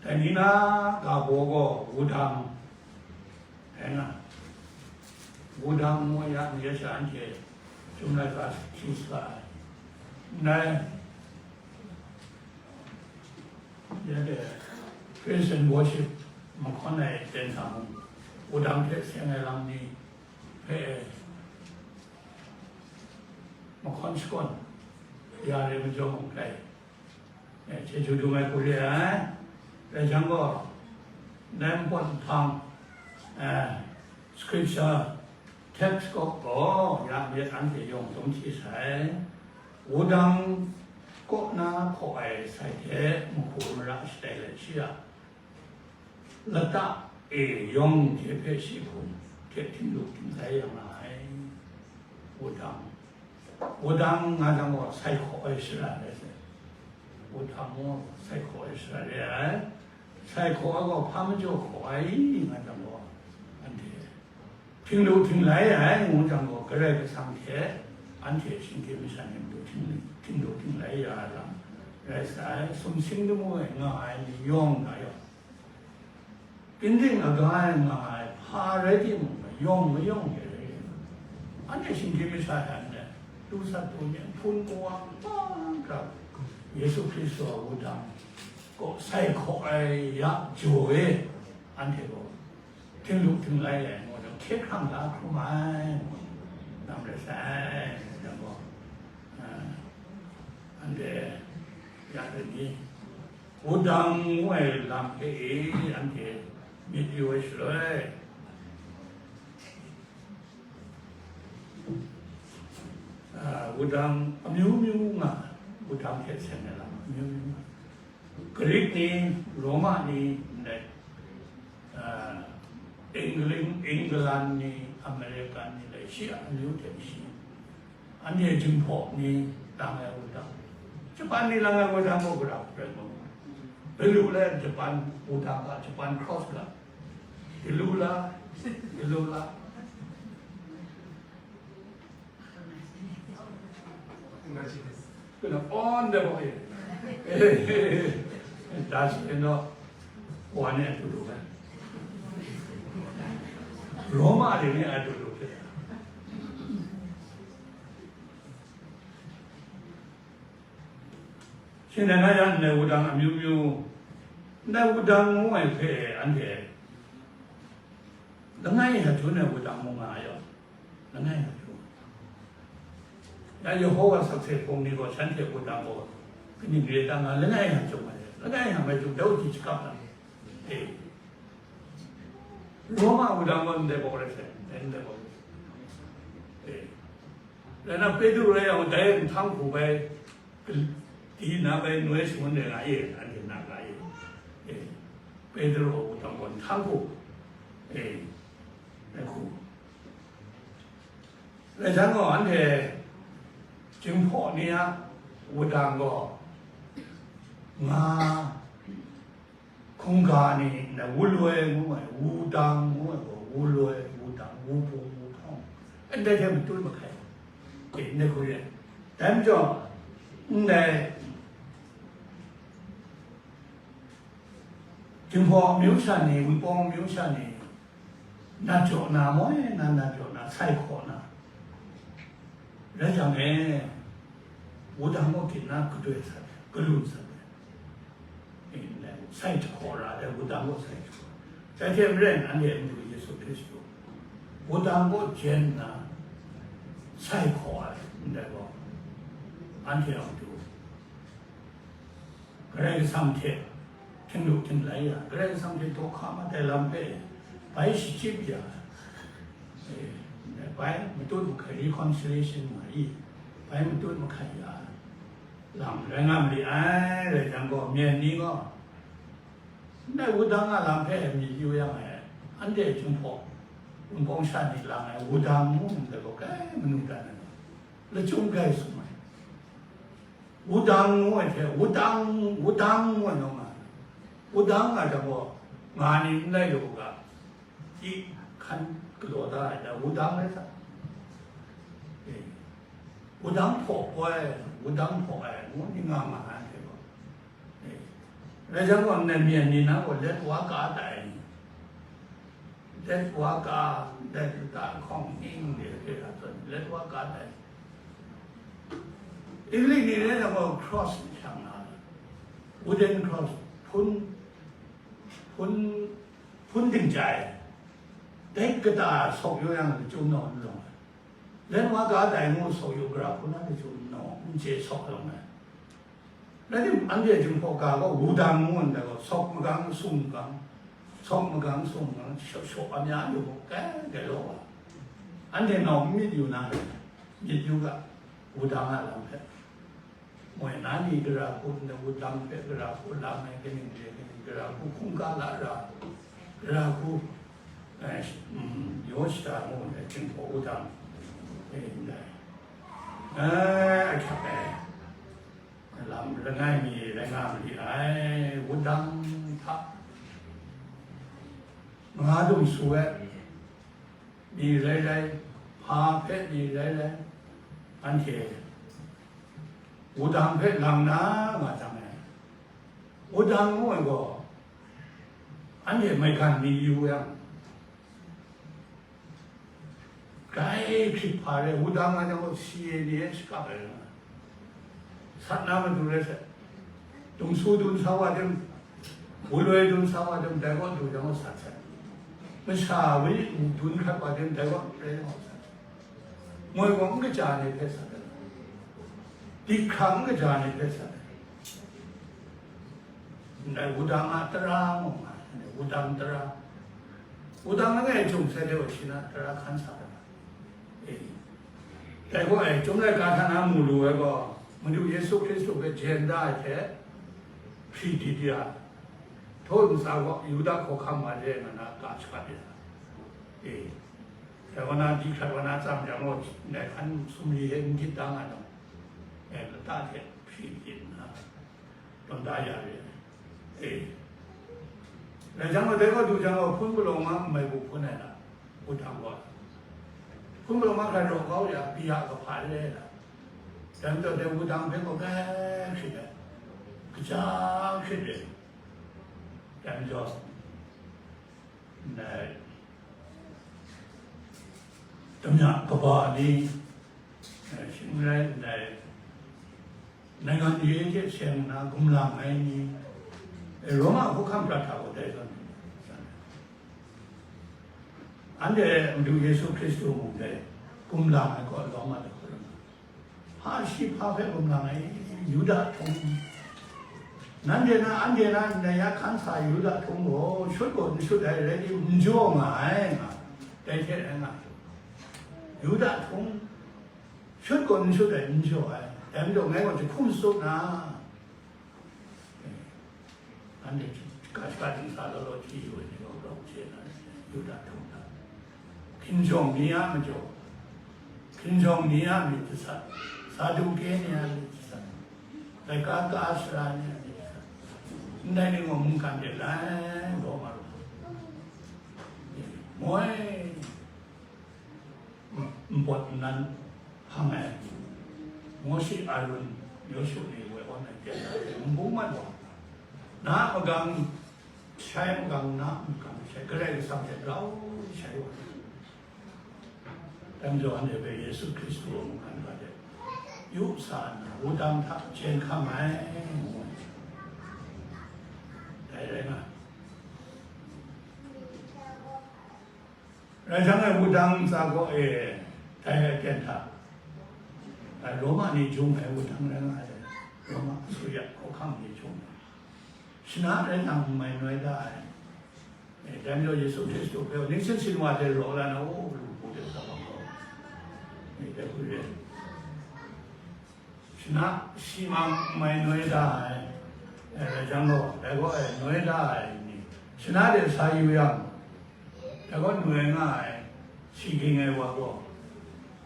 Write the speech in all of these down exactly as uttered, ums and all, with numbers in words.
Dai ni na ga baw gaw wudang, rai nga, wudang ngu ya myit sha anhte chyum laika hti sa ai. Ndai, ya de, praise and worship mahkawn ai ten hta mung, wudang hte seng ai lam ni hpe mahkawn shakawn ya re majaw mung kai. Eh, chyeju dum ai hku re ai. Rai jang gaw, ndai npawt nhpang, eh, scripture text kaw gaw ya myit anhte yawng dum hti sai. Wudang kaw na hkaw ai sai hte mahku mara shatai let shi a, lata e yawng hte hpe shi hkum hte htinglu htinglai ya nga ai. Wudang, wudang nga jang gaw sai hkaw ai shara rai sai. Wudang gaw sai hkaw ai shara re ai. Sai hkaw ai gaw hpa majaw hkaw ai nga jang gaw, anhte htinglu htinglai ai ngu jang gaw, Karai Kasang hte anhte shinggyim masha ni matu htinglu, htinglu htinglai ya ai lam rai sai. Sumsing lamu e nga ai ni yawng ga yawng, Binding aga ai nga ai hpa rai timung, mayawng mayawng hte rai, anhte shinggyim masha hte anhte lu sat du myit, nhpun kawa kaba hkra, Yesu Hkristu a wudang kaw sai hkaw ai ya jaw e, anhte gaw htinglu htinglai ai ngu jang, hkye hkrang la hkrum ai ngu, lam rai sai, ngu jang gaw, a, anhte ya de ni, wudang ngu ai lam hpe e anhte myit yu ai shaloi, a, wudang amyu myu nga, wudang hte seng ai lam amyu myu nga. Grik ni, Roma ni, ndai, a, England, England ni, American ni, lai shi a amyu hte shi. Anhte Jinghpaw ni lang ai wudang, Japan ni lang ai wudang gaw gara hkrai gaw, Belu le Japan wudang ga, Japan cross ga, Belu la, Belu la. Kena on de boy. Das eno wane atudu kan. Roma de ni atudu kan. Shin dai na yan ndai wudang amyu myu, ndai wudang ngu ai hpe anhte langai hta jun ai wudang mung nga ai yaw, langai hta jun. Ya Yehowa sakse hpung ni gaw shanhte wudang gaw kaning re ta nga, langai hta jun ai, langai hta mai jun dau ji shakap na. E, Roma wudang gaw ndai gaw rai sai, ndai gaw rai sai. E, rai na Petru rai yang dai nhtang hku bai, di na bai noi shangun de nga e, anhte na nga e. E, Petru a wudang gaw nhtang hku, e, ai hku. Rai jang gaw, anhte Jinghpaw ni a wudang gaw nga, hkungga ni ndai wuloi ngu ai, wudang ngu ai gaw, wuloi, wudang, wubung, wuhpawng, ndai hte matut mahkai, e, ndai hku re ai. Dai majaw, ndai Jinghpaw amyu sha ni, Wunpawng amyu sha ni, nat jaw na, moi na, nat jaw na, sai hkaw na, rai jang e, wudang gaw gyin na gadoi sat ai, galun sat ai. E, sai jahkaw ra ai, wudang gaw sai jahkaw. Dai hte maren, anhte a Madu Yesu Hkristu, wudang gaw jen nna, sai hkaw ai, ndai gaw, anhte a Madu, Karai Kasang hte htinglu htinglai ya, Karai Kasang hte daw hka mat ai lam hpe bai shachyip ya, e, bai matut mahkai, reconciliation nga i, bai matut mahkai ya lam rai nga ma li ai. Rai jang gaw, myen ni gaw, ndai wudang a lam hpe myit yu yang e, anhte Jinghpaw, Wunpawng sha ni lang ai wudang ngu ndai gaw, kai manu dan ai, lachyum kai sum ai. Wudang ngu ai hte, wudang, wudang ngu ai nawng nga, wudang nga jang gaw, nga ni n lai lu u ga, i hkan galaw da ai, da wudang rai sa. E, wudang hpaw ai, wudang hpaw ai, ngu ni nga ma ai hte gaw. E, Rai jang gaw, nmen myen ni na gaw let wa ka tai, let wa ka, let ka hkawng ning de hpe a tawn, let wa ka tai. Italy ni rai jang gaw, cross shang na, wooden cross, hpun, hpun, hpun dingja e, dai kata sawk yu yang, lachyum naw n lawng ai. Let wa ka tai ngu sawk yu, gara hku na lachyum naw n chye sawk lawng ai. Rai tim, anhte Jinghpaw ga gaw wudang ngu ndai gaw, sawk magang, sung magang, sawk magang, sung magang, shaw shaw a mya yu gaw, kai kai law wa. Anhte nau n myit yu na, myit yu ga, wudang a lam hpe. Moi na ni gara hku ndai wudang hpe gara hku lam ai, kaning re, kaning gara hku hkungga la ra, gara hku, eh, sh-, mm, yaw shada ngu ndai Jinghpaw wudang, eh, ndai. Eh, ahkyak ai. Lam langai mi rai nga ma li ai, wudang hta nga dum su ai, mi rai rai, hpa hpe mi rai rai, anhte wudang hpe lang na nga jang e. Wudang ngu ai gaw, anhte maigan mi yu yang, grai hkrit hpa re, wudang a jang gaw, si e ni e shakap ai, sat na matu rai sai. Dung su dun sa wa tim, wuloi dun sa wa tim, dai gaw du jang gaw sat sai. Masha wunit dun hkrat wa tim, dai gaw rai jang gaw sat sai. Moi gaw n kaja ni hpe sat ai, dik hkra n kaja ni hpe sat ai. Ndai wudang a tara mung nga, wudang tara. Wudang langai jung sai de wa shi na tara hkan sa ai. Eh. Dai gaw, eh, Chyum laika hta na mu lu ai gaw, Madu Yesu Hkristu hpe jen da ai hte, hpri di di a, htaw ntsa gaw Yuda hkawhkam ma re nga na ka shakat ya. Eh. Dai wa na, di hkrat wa na tsam jang gaw, ndai hkan sumri hte n gyit da nga jang, eh, lata hte hpri di nna, tawn da ya re ai. E. Rai jang gaw, dai gaw du jang gaw, hpun palawng ma n mai bu hpun ai na, wudang gaw. Hpun palawng ma hkrai raw kau ya, pyi a kahpa re ai na. Dai majaw, dai wudang hpe gaw bai hkrit ai, kaja hkrit ai. Dai majaw, ndai damya kaba ni, eh, shing rai ndai, Nai ngan ye hte seng nna gumlang ai ni, e, Roma hkawhkam prat hta gaw dai zawn, anhte Madu Yesu Hkristu mung dai gumlang ai gaw lawm a, hpa shi hpa hpe gumlang ai, Yuda htung, nanhte na, anhte na ndai ya hkan sa Yuda htung gaw shut gaw n shut ai rai tim, n jaw nga ai nga, dai hte rai nga, Yuda htung, shut gaw n shut ai, n jaw ai. Dai majaw, ngai gaw jahkum tsup na, anhte ga shaka dingsa law law chye yu ai ni gaw grau hkye na, Yuda htung na, hkinjawng ni a majaw, hkinjawng ni a myit jasat, Saduke ni a myit jasat, laika ka sara ni a myit jasat, ndai ni gaw mungkan de lai, Roma ru, moi, npawt nnan hpang ai, Mawshe, Arun, Yawshu ni woi awn ai pyan ai hte nbung mat wa, na a magang shai, magang na a magang shai, Karai Kasang hte grau shai wa, dai majaw anhte hpe Yesu Hkristu a mungkan ga de yu sa nna, wudang hta jen hkam ai, ngu ai. Dai rai nga. Rai jang e, wudang ntsa gaw e, dai aten hta, e, Roma ni jung ai wudang rai nga ai, Roma asuya hkawhkam ni jung ai. Shana rai nang n mai noi da ai. E, dai majaw Yesu Hkristu hpe ningsin sin wa hte raw la na, o, lu hku de sa bang gaw, e, dai hku re. Shana shi mang n mai noi da ai, e, rai jang gaw, dai gaw, e, noi da ai ni, shana de sa yu yang, dai gaw noi nga ai, si ging ai wa gaw,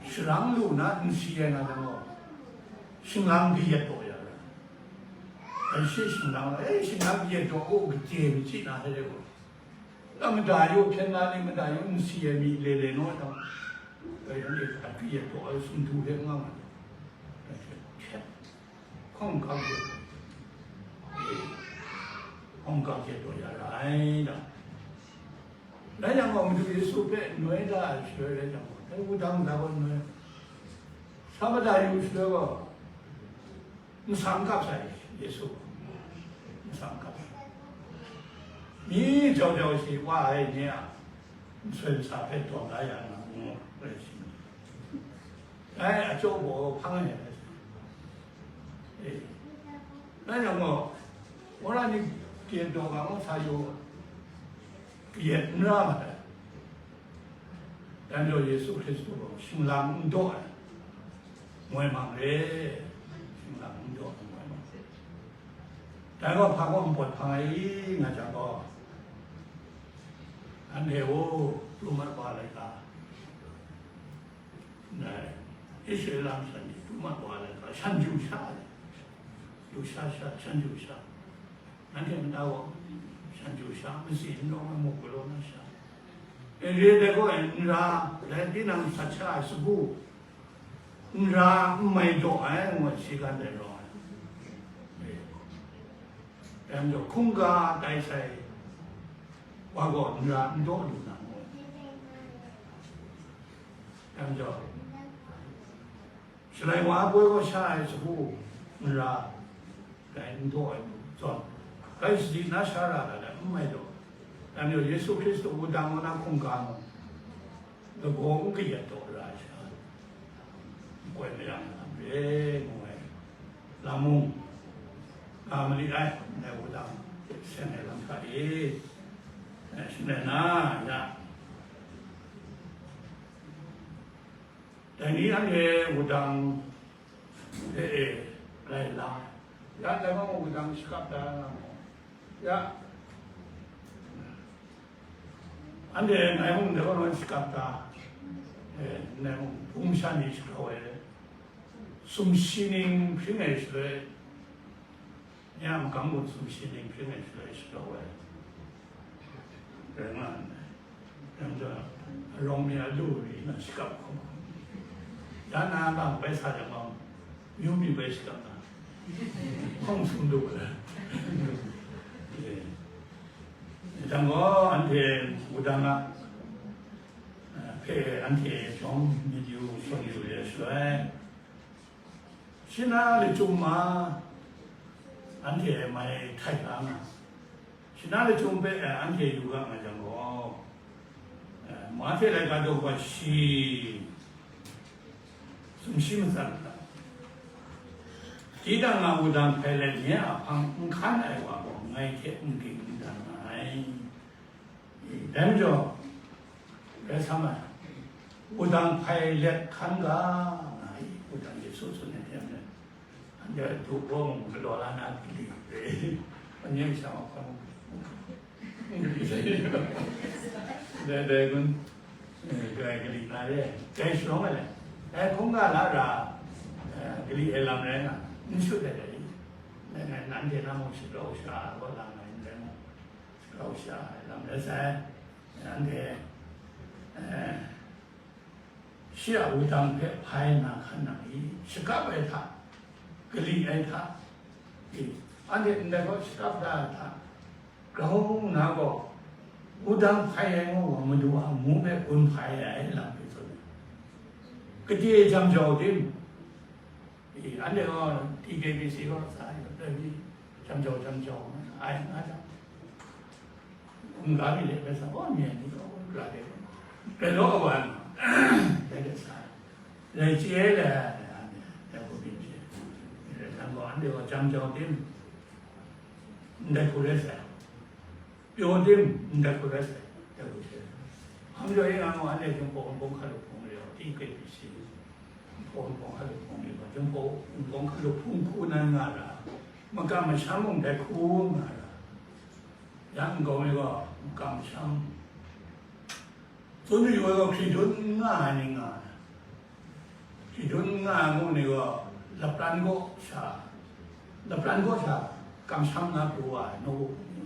sharang lu na n si ai nga jang gaw, shinglang kayat taw ya ra. Dai shi shinglang, e, shinglang kayat taw gaw, kachye machyi na sai de gaw, a mada yu hpyen na ni, mada yu n si ai mi le le naw jang, dai hte akyu yet taw ai sumtu hte n nga nga, dai hte hkyet hkawng hkam hte, hkawng hkam hte taw ya ra ai da. Rai yang gaw, Madu Yesu hpe noi da ai shaloi rai yang gaw, dai wudang da gaw noi, Sabada yu shaloi gaw, nsam kap sai, Yesu, nsam kap sai. Mi jau jau shi wa ai ni a, nsoi nsa hpe tawn da ya nga, ngu rai shi. Dai a chyaw gaw hpang ai rai sai. Eh, rai yang gaw, wora ni kyen daw ga ngu sa yu, kayat n ra mat ai. Dai majaw Yesu Hkristu gaw shinglang n daw ai, ngoi mang re, shinglang n daw ai, ngoi mang re. Dai gaw hpa gaw npawt hpang ai i nga jang gaw, anhte o, pru mat wa laika, dai Israela masha ni pru mat wa laika, shan ju sha ai, ju sha sha, shan ju sha. Nanhte nta gaw, shan ju sha, matsi n rawng ai muk galaw na sha, e, re ai gaw, n ra, dai tinang sat sha ai sagu, n ra, n mai daw ai, ngu ai, shi kan dai rawng ai. E, dai majaw, hkungga tai sai wa gaw, n ra, n daw lu na, ngu ai. Dai majaw, Shalai wa ai poi gaw sha ai sagu n ra, dai n daw ai zawn, dai sadi na sha ra ra ai, n mai daw. Dai majaw Yesu Hkristu wudang wa na hkungga mung, lagaw n kayat daw ra ai sha, n koi mayang lam re, ngu ai lam mung, nga mali ai, ndai wudang seng ai lam hta e, eh, shanglai na, ya. Dai ni anhte wudang hte e rai lang, ya, dai gaw wudang shakap da na mu? Ya, anhte ngai mung dai gaw shakap da, e, ngai mung hpung sha ni shagrau ai, sumshi ning hpring ai shaloi, Nya makam gun sumshi ning hpring ai shaloi shagrau ai rai nga nngai. Dai majaw, arawng mi a lu ri na shakap hkawm, ya na lang bai sa jang gaw, myu mi bai shakap na, hkawng sum lu ai. Dai jang gaw, anhte wudang a, eh, hpe anhte jawm myit yu, shawn yu re ai shaloi, Shana lachyum ma, anhte mai htai la nga, shana lachyum hpe, eh, anhte yu ga nga jang gaw, eh, Mahte laika daw shi, sumshi matsat hta, tinang a wudang hpai let nye a hpang n hkan ai wa gaw, ngai hte n ging n dan nga ai. Dai majaw, rai sa ma, wudang hpai let hkan ga nga ai, wudang Yesu tsun ai hte maren, anhte du gaw mung galaw la na gali re, anhte sha ma hkan dai, dai gun, eh, grai gali na re, dai sharawng ai le, dai hkungga la ra, eh, gali ai lam rai nga, n shut ai dai, dai, nanhte na mung shagrau sha ai gaw la nga ai n rai mung, grau sha ai lam rai sai. Anhte, eh, shi a wudang hpe hpai na hkan nang i, shakap ai hta, gali ai hta, i, anhte ndai gaw shakap da ai hta, grau nna gaw, wudang hpai ai ngu gaw, Madu a amu hpe gun hpai ai lam hpe tsun ai. Gade jam jau tim, I, anhte gaw T K B C gaw sa ai, dai ni, jam jau, jam jau, ai nga jang, hkungga mi de bai sa, oh, myen ni gaw, ra de, bai law wa, dai de sa, dai chye ai le, dai ku byin chye, dai nang gaw, anhte gaw jam jau tim, ndai hku rai sai. Pyaw tim, ndai hku rai sai, dai hku sai. Hkam jaw e nga gaw, anhte Jinghpaw Wunpawng hkalup hpung re gaw, T K B C, Jinghpaw Wunpawng hkalup hpung re gaw, Jinghpaw Wunpawng hkalup hpung hku nan nga ra, makam masham mung dai hku nga ra. Ya nkau mi gaw, makam masham, Tsun yu ai gaw, hkridun n nga ai ni nga ai. Hkridun n nga ai ngu ni gaw, lapran kaw sha, lapran kaw sha kamsham na pru wa ai, nawku hpung ni.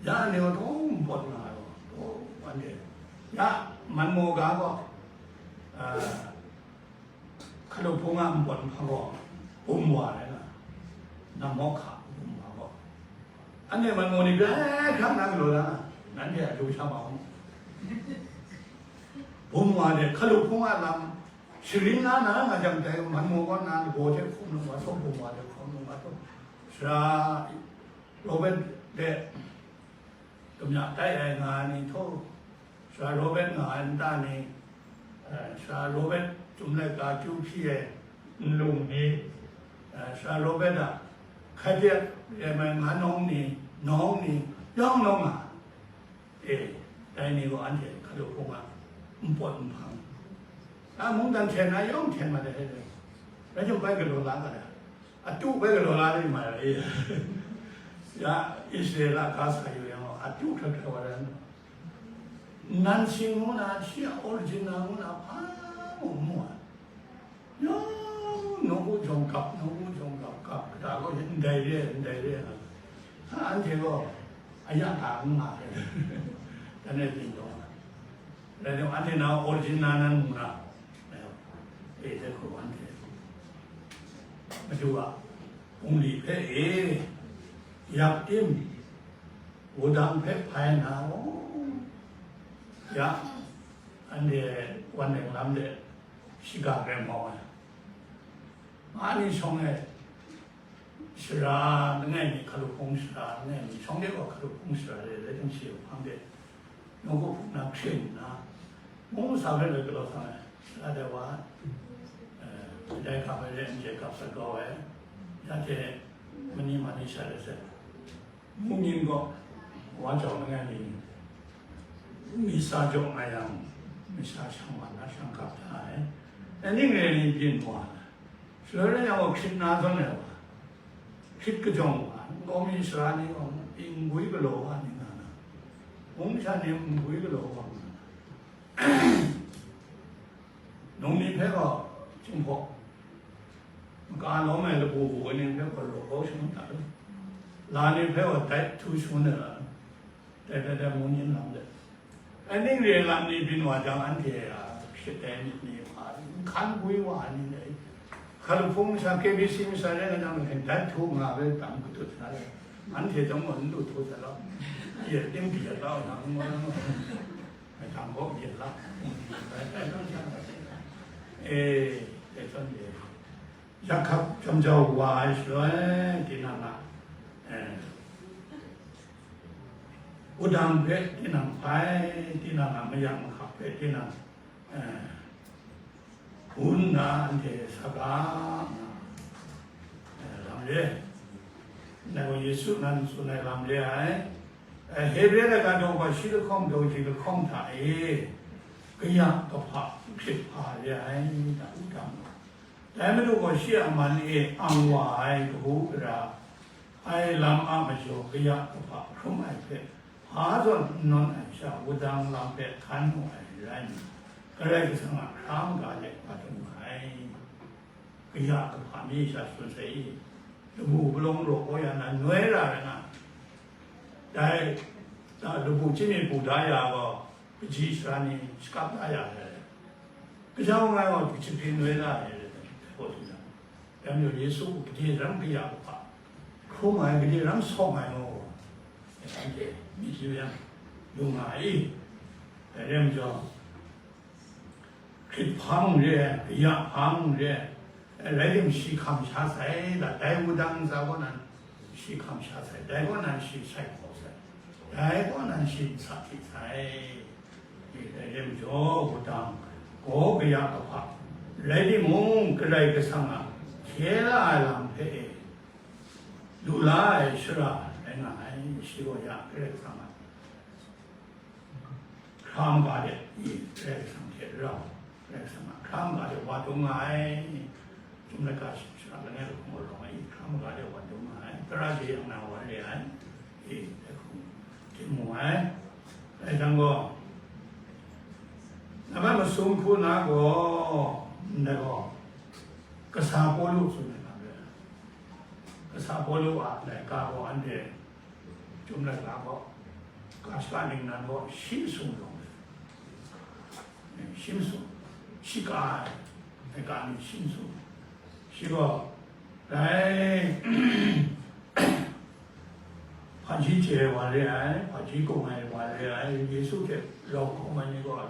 Ya ni gaw, taw npawt nga ai gaw, taw wan de. Ya, man maw ga gaw, ah, Hkalup hpung a npawt nhpang gaw bum wa ai na, namhawk hka bum wa gaw, Anhte man mu ni grai hkrak na galaw la, nanhte a du sha ma u. Bum wa de, hkalup hpung a lam, sharin la na nga jang dai, man mu kaw na lagaw hte hkum lung wa taw, bum wa de hkum lung wa taw, sara Robert de, kamya tai ai nga ai ni htaw, Sara Robert nga ai nta ni, eh, Sara Robert Chyum Laika Kyu hpyi ai nlung ni, eh, Sara Robert a hkai de re ai mai nga nawng ni, nawng ni, yawng nawng nga. E, dai ni gaw anhte hkalup hpung a npawt nhpang. A mungdan hten na yawng hten mat ai, rai jang bai galaw la ga ai. Atu bai galaw la ni mai ai. Ya, Israel a ga sa yu yang, atu hkra hkra wa rai. Nan sing ngu na, shi a original ngu na, hpa mung mu ai. Yawng nawku jawng gap, nawku jawng gap, gap, gap, gaw ndai re, ndai re, ha, anhte gaw, aya ta n nga ai. Dan e ting dawng ai. Rai nme, anhte na original nan mu na, e, e, hte hku anhte. Madu a, bungli hpe e, yak tim, wudang hpe hpai na, o, ya, anhte wan neng lam de, shiga rai mau ai. Mani shawng e, sara langai mi, hkalup hpung sara langai mi, shawng de gaw hkalup hpung sara re, rai timung shi hpang de, nawku hpung na hkring nna, mung masa hpe loi galaw sang ai, sara dai wa, eh, dai hkap ai re, n chye kap sat kau ai, ya hte mani mani sha rai sai. Mungyin gaw, wa jau langai mi, mi sa jaw nga yang, mi sa shang wa na shang kap da ai. Dai ning re ni byin wa, shaloi rai yang gaw hkrit na zawn ai wa, hkrit kajawng wa, nkau mi sara ni gaw, nggui galaw wa ni nga na, mung masha ni nggui galaw wa nga na, nung ni hpe gaw, Jinghpaw, maka lawm ai labu bu ai ni hpe gaw, raw kau shangun na lu, la ni hpe gaw, dai htu shangun na la lu, dai, dai, dai, mungyin lam de. Ai ning re lam ni byin wa jang, anhte a shadai myit ni hpa, n hkan gwi wa ai ni dai, hkalup hpung masha, K B C masha rai nga jang, dai htu nga bai tam katut sa ai, anhte chyawm gaw n lu htu sa lau, ye tim byi ya kau na, n gaw, n gaw. Mai htam gaw byin la. E, e, zawn e. Yak hkap jam jau wa ai shaloi, tinang a, e, wudang hpe tinang hpai, tinang a mayak mahkap hpe tinang, e, gun nna anhte sa ga nga, e, lam re. Ndai gaw Yesu nan tsun ai lam re ai. E, Hebre laika daw gaw shi lahkawng daw ji lahkawng hta e, kaya kahpa hkrit hpa re ai, ngu na, wudang gaw. Dai Madu gaw shi a man e ang wa ai kabu gara ai lam a majaw, kaya kahpa hkrum ai hpe hpa zawn n nawn ai sha, wudang lam hpe hkan mu ai rai nna, Karai Kasang a hkra maga de wa dum ai. Kaya kahpa mi sha tsun sai i, labu palawng raw kau ya na, noi ra ai nga, dai, a, labu chyinghkun da ya gaw, kaji sara ni shakap da ya ai, kajau ngai gaw, kachip hpyi noi ra ai, dai gaw tsun yang, dai majaw Yesu gaw gade daram kaya kahpa hkrum ai, gade daram sawng ai maw, anhte myit yu yang, lu nga ai, dai rai majaw, hkrit hpang re ai, kaya hpang re ai, rai tim, shi hkam sha sai, la, dai wudang ntsa kaw nan shi hkam sha sai, dai kaw nan shi sai hkaw sai, dai kaw nan shi nsa hti sai. Dai rai tim majaw, wudang gaw kaya kahpa rai timung, Karai Kasang a hkye la ai lam hpe e lu la ai shara rai nga ai, shi gaw ya Karai Kasang a hkra maga de, i, Karai Kasang hte rau, Karai Kasang a hkra maga de wa dum nga ai, Chyum Laika Shara langai lahkawng rawng ai, i, hkra maga de wa dum nga ai, tara je yang na wa re ai, i, dai hku htim mu ai. Dai jang gaw, nambat masum hku na gaw, ndai gaw, kasa Pawlu tsun ai hkra re ai. Kasa Pawlu a laika gaw anhte Chyum Laika gaw, ga shaka ningnan gaw shi masum rawng ai, shi masum, shi ka ai, ai ka ni shi masum. Shi gaw, dai, hpa Hpaji chye ai wa re ai, hpaji kung ai wa re ai, Yesu hte rau hkrum ai ni gaw,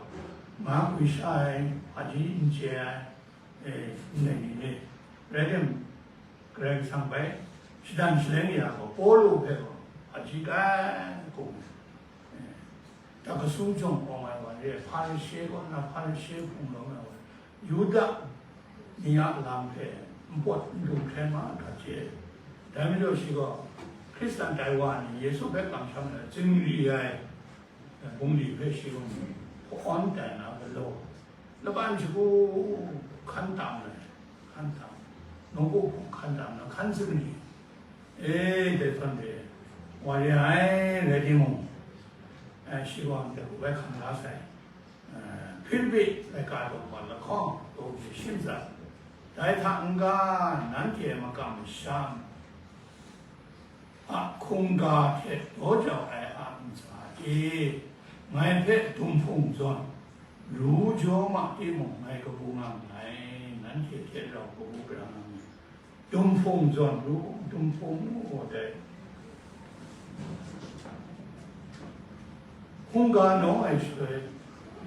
nga gwi sha ai, hpaji n chye ai, e, ndai ni ni, rai tim, Karai Kasang bai shadan shaleng ya gaw, Pawlu hpe gaw hpaji kai kung ai. E, Takasung jawng awng ai wa re, Hparishe kaw na Hparishe hpung lawm ai wa, Yuda ni a lam hpe npawt n lu hkrai ma hkra chye. Dai majaw shi gaw, Hkristan tai wa ni Yesu hpe kamsham ai zingri ai bungli hpe shi gaw hpawn tai na galaw, laban shagu hkan tam ai, hkan tam, nawku hpung hkan tam na hkan zingri, e, dai zawn re, wa re ai rai timung, e, shi gaw ndai hku bai hkam la sai. Hpilip laika daw wa lahkawng daw hte shim tsat, dai hta n-ga nanhte makam masham a hkungga hte daw jau ai a ntsa e, ngai hpe dumhpung zawn ru jaw ma timung, ngai kabu nga nngai, nanhte hte rau kabu gara nga nngai. Dumhpung zawn ru, dumhpung ngu gaw dai hkungga nawng ai shaloi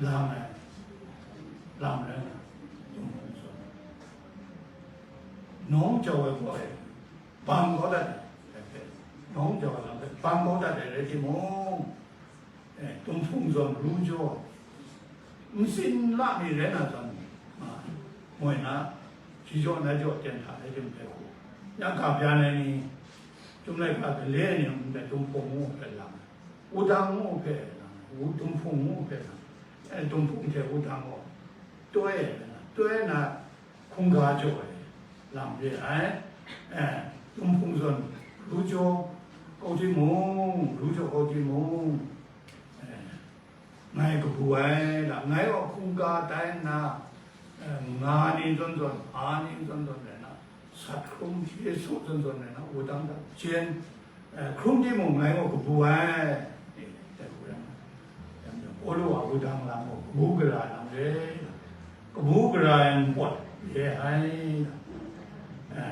lang ai lam rai nga, dumhpung zawn nawng jau ai gaw e, bang kau dat ai, nawng jau ai lam hpe bang kau dat ai rai timung, e, dumhpung zawn ru jaw, n sin la mi rai na zawn, a, moi na, shi jaw na jaw ten hta ai tim hpe hku, ya ga byan ai ni, Chyum laika gale ai ni a mung dai dumhpung ngu hpe lang, wudang ngu hpe lang, wu dumhpung ngu hpe lang, e, dumhpung hte wudang gaw toi ai, toi na, hkungga jaw ai lam re ai. E, dumhpung zawn ru jaw kau timung, ru jaw kau timung, e, ngai kabu ai, la, ngai gaw hkungga tai nna, e, nga ni zawn zawn, hpa ni zawn zawn rai na, sat hkrum, Yesu zawn zawn rai na, wudang hta jen, e, hkrum timung, ngai gaw kabu ai. E, dai hku rai nna, Pawlu a wudang lam gaw kabu gara lam re, kabu gara ai npawt re ai. E,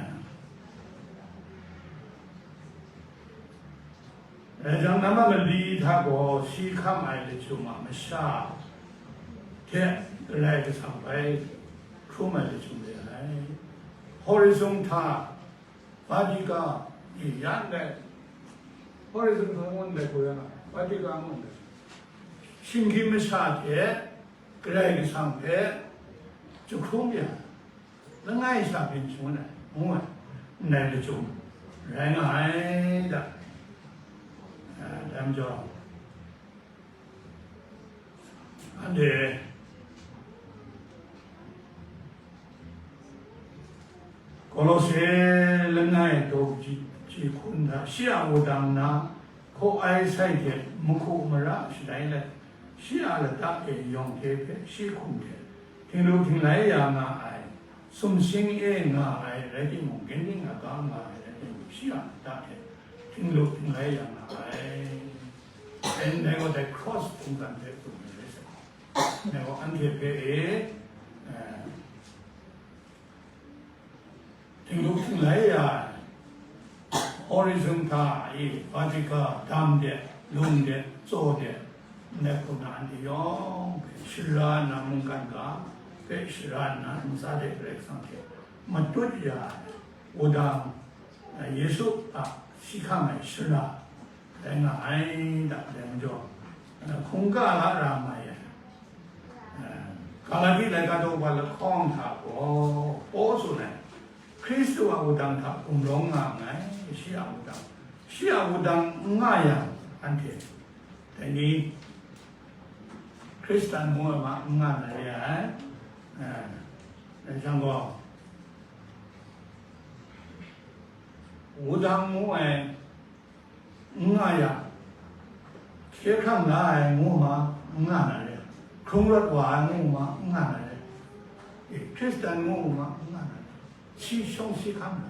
Rai jang, namma mali hta gaw shi hkam ai lachyum a masha hte Karai Kasang bai hkrum ai lachyum re ai. Horizon hta, Vatican, i yan dai, Horizon hta ngun dai hku yang a, Vatican ngun dai. Shinggyim masha hte Karai Kasang hpe jahkrum ya, langai sha byin shangun ai, ngu ai, ndai lachyum rai nga ai da. Ah, dai majaw, anhte Kolose langai daw ji, ji hkun hta shi a wudang na, hkaw ai sai hte mahku mara shalai let, shi a lata e yawng hte hpe shi hkum hte htinglu htinglai ya nga ai, sumsing e nga ai rai timung, ginding aga nga ai rai timung, shi a lata hte htinglu htinglai ya nga ai. Dai ndai gaw dai cross hpunggan hpe tsun ai rai sai. Dai gaw anhte hpe e, eh, htinglu htinglai ya ai, Horizon hta e, Vatican dam de, lung de, tsaw de, ndai hku na anhte yawng hpe shara nna, mungkan ga hpe shara nna, ntsa de Karai Kasang hte matut ya ai, wudang, eh, Yesu a shi hkam ai shara rai nga ai, da, dai majaw, eh, hkungga la ra nga ai. Eh, Galati laika daw wa lahkawng hta gaw, Paul tsun ai, Hkristu a wudang hta gumrawng nga nngai, shi a wudang, shi a wudang n nga yang, anhte dai ni Hkristan ngu ai ma n nga na re ai. Eh, dai jang gaw, wudang ngu ai n nga yang, hkye hkrang la ai ngu ma n nga na re, hkrung rawt wa ai ngu ma n nga na re, e, Hkristan ngu ma n nga na re, shi shawng shi hkam na.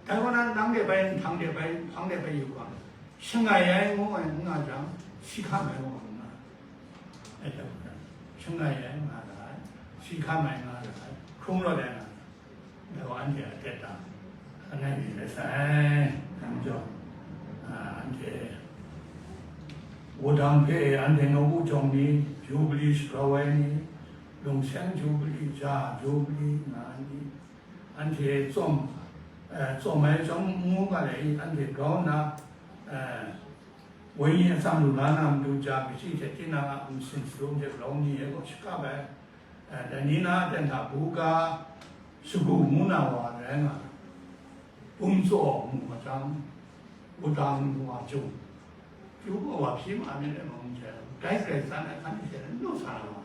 Dai kaw na, nang de bai, nhpang de bai, hpang de bai yu ga, shangai ai ngu ai n nga jang, shi hkam ai ngu ai n nga. E, dai kaw na, shangai ai n nga ra ai, shi hkam ai n nga ra ai, hkrung rawt ai n nga ra ai. Dai gaw anhte a tet da, langai mi rai sai, dai majaw, a, Anhte wudang hpe anhte nawku jawng ni, jubili shagrau ai ni, lungseng jubili, ja jubili nga ai ni, anhte tsawm, eh, tsawm ai chyawm n mu ga le i, anhte grau nna, eh, wenyi atsam lu la na matu ja, kaji hte tinang a nsin salum hte grau ni e gaw shakap ai. Eh, dai ni na ten hta buga shagu ngu na wa rai nga, bum tsaw mu ma jang, wudang wa jung, kyu gaw wa hpyi ma myit ai mung hte, grai grai tsan ai hkan hte nu sa na wa,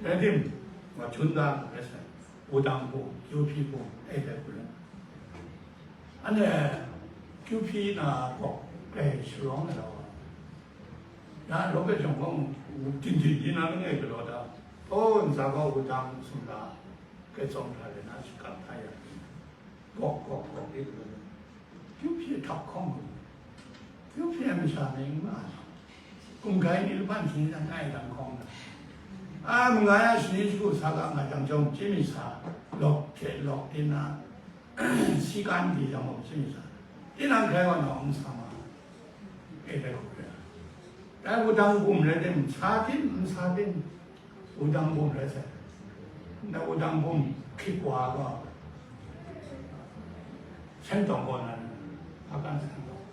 rai tim, wa jun da ga rai sai, wudang hku, kyu hpyi hku, e dai hku rai. Anhte kyu hpyi na gaw grai sharawng ai wa, ya, lawk e jang gaw, tin tin ni na langai galaw da, o, ntsa gaw wudang sumla, grai tsawm hta rai na, shakap hta ya, gawk gawk gawk di galaw da, kyu hpyi htap hkawng lu, kyu hpyi ai masha ni n nga ai. Hkum grai ni lahpan shani dan ai dang hkawng da, a, mangai a shani shagu sa ga nga jang jawng, chye mi sa, lawk hte lawk di na, si kan di jang gaw, chye mi sa, tinang grai wa na n sa ma, e dai hku rai. Dai wudang bum rai tim, sa tim, n sa tim, wudang bum rai sai. Ndai wudang bum hkrit wa gaw, seng tawng gaw nan, a kan seng tawng.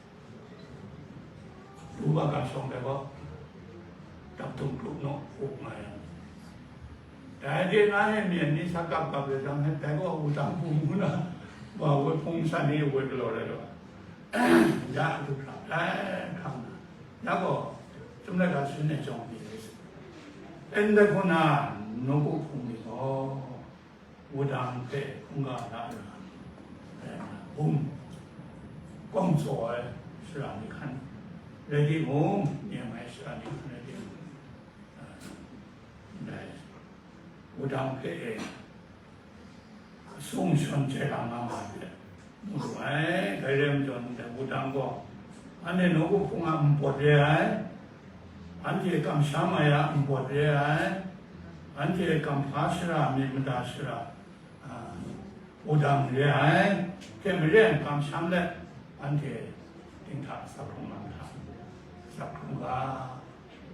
Lu wa ga shawng dai gaw, dap tung kru naw up nga yang, dai de na e myen ni sa kap kap le jang, dai gaw wudang bum ngu na, wa woi hpung san ni woi galaw rai gaw, ya du hkra, dai hkang na, ya gaw, chyum laika shin e jawng ni rai sa. Ndai hku na, nawku hpung ni gaw, wudang hpe hkungga la na, eh, bum kawng tsaw ai shara ni hkan rai timung, nem ai shara ni hkan rai timung, eh, ndai wudang hpe e sung shawn jai lam nga ma hte, mu lu ai. Dai rai majaw, ndai wudang gaw, anhte nawku hpung a npawt re ai, anhte kamsham ai a npawt re ai, anhte kamhpa shara, myit mada shara, a, wudang re ai, hte maren kamsham let, anhte dinghta asak hkrung lam hta, asak hkrung ga,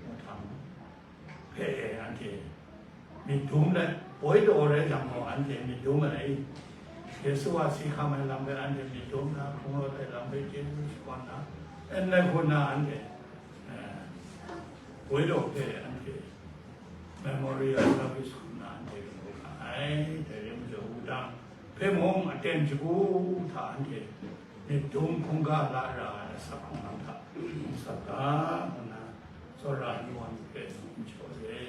wudang hpe e anhte myit dum let, boi daw rai jang gaw, anhte myit dum ai. Yesu a si hkam ai lam hpe anhte myit dum na, hkrung rawt ai lam hpe chyeju shakawn na, ndai hku na anhte, eh, boi daw hpe anhte memorial service hku na anhte rai nga ai. Dai rai majaw, wudang hpe mung aten shagu hta anhte myit dum hkungga la ra ai asak hkrung lam hta n sak ga, ngu na tsawra ai wa ni hpe n jaw re.